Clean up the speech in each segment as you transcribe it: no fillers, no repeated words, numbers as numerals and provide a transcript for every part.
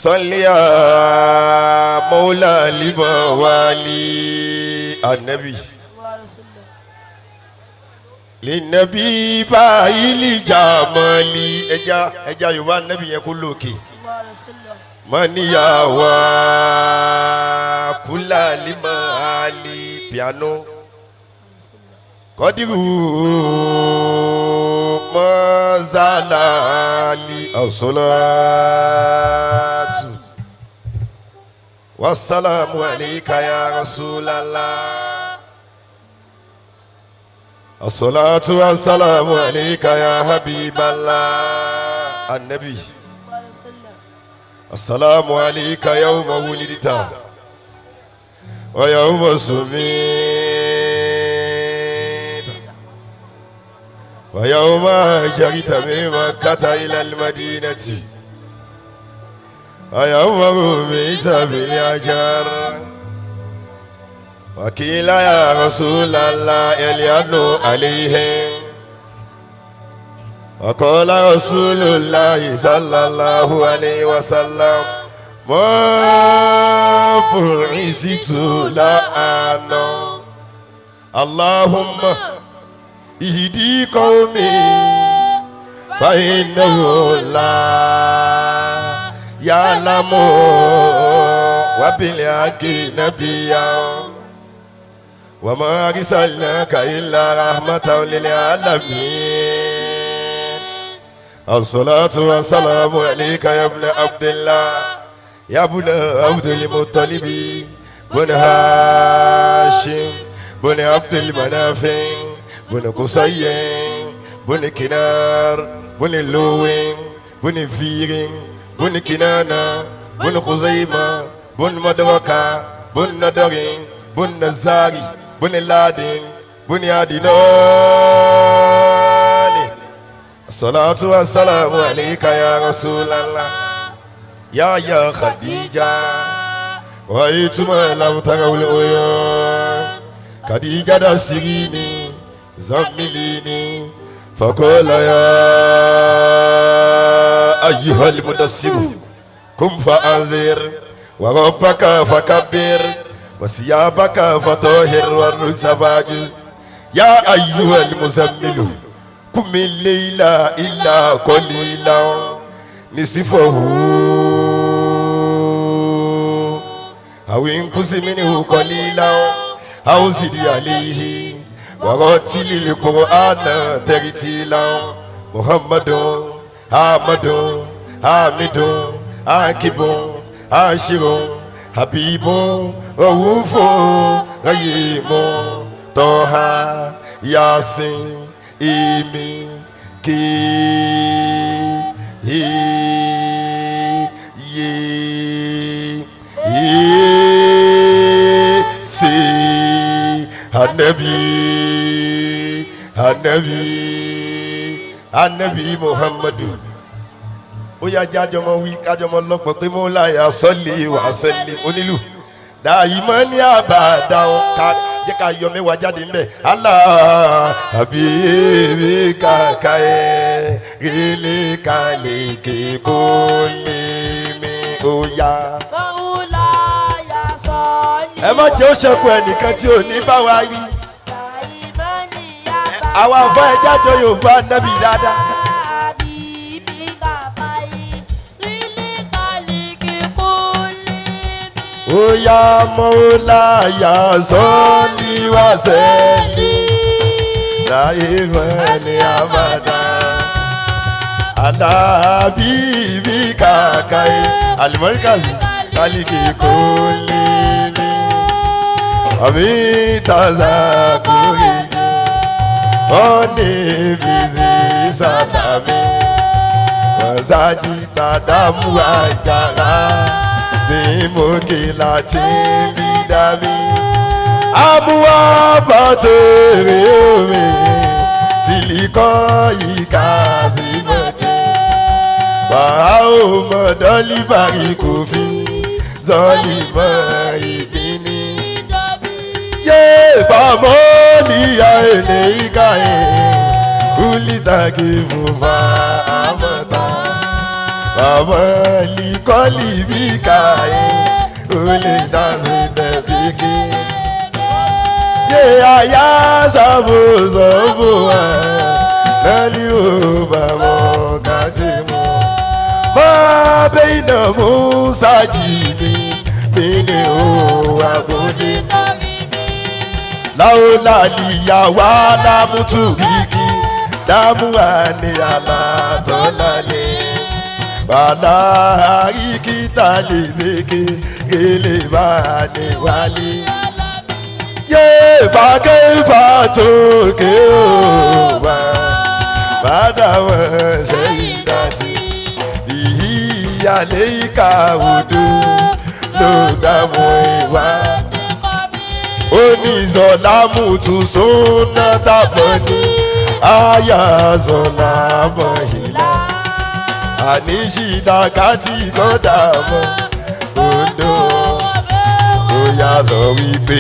صل يا مولى لموالي النبي للنبي بايل جمالي ẹja ẹja Yorùbá النبي yẹn kó lókè mọ́níyàwó kúlà límọ̀ àlì piano kọ́dírù mọ́sálà àlì ọ̀ṣọ́lọ́tù wasalamu alayka ya rasulallah asalaatu wasalamu alayka ya habiballah anabi. السلام عليك يوم ولدت ويوم سميت ويوم هاجرت من مكة إلى المدينة ويوم رميت بالحجر وقيل يا رسول الله اليد عليهم وقال رسول الله صلى الله عليه وسلم ما بعثت لأنا اللهم اهدي قومي فإنه لا يعلم وبالحق نبيا وما أرسلناك إلا رحمة للعالمين الصلاة والسلام عليك يا ابن عبد الله يا ابن عبد المطلب بن هاشم بن عبد المناف بن قصي بن كنار بن لوين بن فير بن كنانة بن خزيمة بن مدوكة بن ندر بن نزاري بن لادن بن عدنان الصلاة والسلام عليك يا رسول الله يا يا خديجة رأيت ما لم تروا العيون خديجة دسريني زمليني فقال يا أيها المدثر قم فأنذر وربك فكبر وثيابك فطهر والرجز فاجز يا أيها المزمل قم الليل إلا قليلا نصفه أو انقص منه قليلا أو زد عليه ورتل القرآن ترتيلا محمد أحمد حامد عاقب عاشر حبيب رؤوف رحيم طه ياسين إيمي كي إي يي إي سي النبي النبي النبي محمد ó yá jájọmọ wí kájọmọ lọ́pọ̀ pé mo láyà sọ́lé wà sẹ́lẹ̀ onílù dàímọ́ ní àbàdàn ká jẹ́ ká yọ mẹ́wàá jáde ńbẹ̀ Allah àbí èmi kàkà ẹ̀ rélé kalẹ̀ kéko lé mi ó yá. Mọ́wúláyà sọ́ọ́lì. Ẹ má jẹ́ ó ṣẹ́kù ẹnìkan tí ò ní bá wa rí. Dàímọ́nì àbàdàn. Àwọn àfọ ẹ̀ jájọ Yorùbá nábì dáadáa. Àbíbí kàkà yìí. Ó yá mọ́láyà sọ́ọ́lì wá sẹ́lẹ̀ láyé mọ́ ní àbàdà alábíbí kàkà ẹ̀ alimọ́ríkàsì kálíkì kò lè mi àmì tàzà kúrì ọ̀nì bìzì sàlámì wọ́nsájì tàdámù àjàrà bí mo kì láti bí dàmí. Àmúwá bàtẹ̀rẹ̀ omi tìlíkọ́ ìka bí mo ti. Wàá ò mọ̀ dọ́líbàrí kò fi zọ́ọ̀lì mọ́ ìbíní. Yé fàmọ́lìyà èlé ìka ẹ̀ kúlítà kì í fún fa àmọ́ta. Bàbá likọ́lì bí káyé ó lè dáhùn bẹ̀bí kí. Yé àyà sàbò sàbò wá lálẹ́ ò bàmọ́ kàtí mọ́. Má bẹ́ẹ̀ náà mú sájì mi, mi ni ó àbúlé láòlàlìyà wà lámùtúrìkì dámúhàní àlàtọ́lálẹ̀ bàlá àríkítà lè lékè gélé bá ní wálé. Yé fàkẹ́fà tókè ó wà bàdà wọn sẹ́yìn dàtí ìyàlẹ́ ìka odò ló dààmú ìwà onízọlámù tún súnà tàbọ̀ ní àyà zọlámọ̀ ìlà àníṣìdá kàtí kọ́dà mọ́ odò ó yà lọ wípé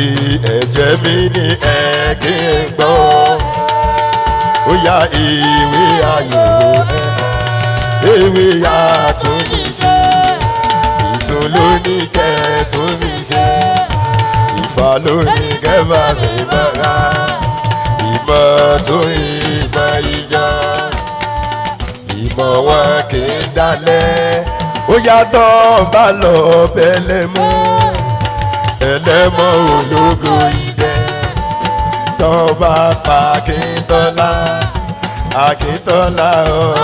ẹ̀jẹ̀ mi ní ẹ̀kí ń gbọ́ ó yà ìwé ayò ewé àtúnmíṣe ìtún ló ní kẹ́ẹ̀túnmíṣe ìfà ló ní kẹ́bà mi mọ́ra ìmọ̀ tó ìmọ̀ ìjà ìmọ̀ wọn kì í dalẹ̀ ó yàtọ̀ bá lọ bẹ́lẹ̀ mọ́ ẹlẹ́mọ̀ ológo idẹ tó bá pa Akíntọ́lá Akíntọ́lá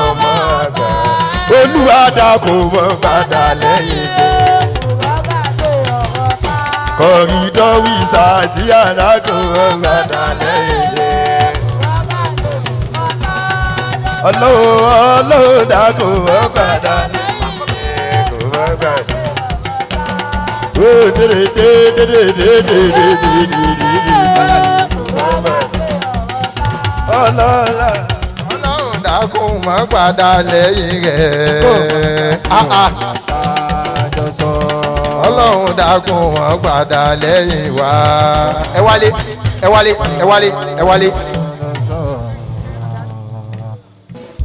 ọmọ àgbà olúwadà kò mọ̀ padà lẹ́yìn mi kọ̀rídọ́ wíṣà tí àdá kò mọ̀ padà lẹ́yìn mi ọlọ́wọ́ ọlọ́wọ́ dà kò mọ̀ padà lẹ́yìn mi kò mọ̀ padà. Ó dèrè dé dèrè dé dèrè dé dèrè dèrè ọlọ́lá. Ọlọ́run dákun má padà lẹ́yìn rẹ̀. Ah, ah. Ọlọ́run dákun má padà lẹ́yìn wa. Ẹ wálé, ẹ wálé, ẹ wálé, ẹ wálé.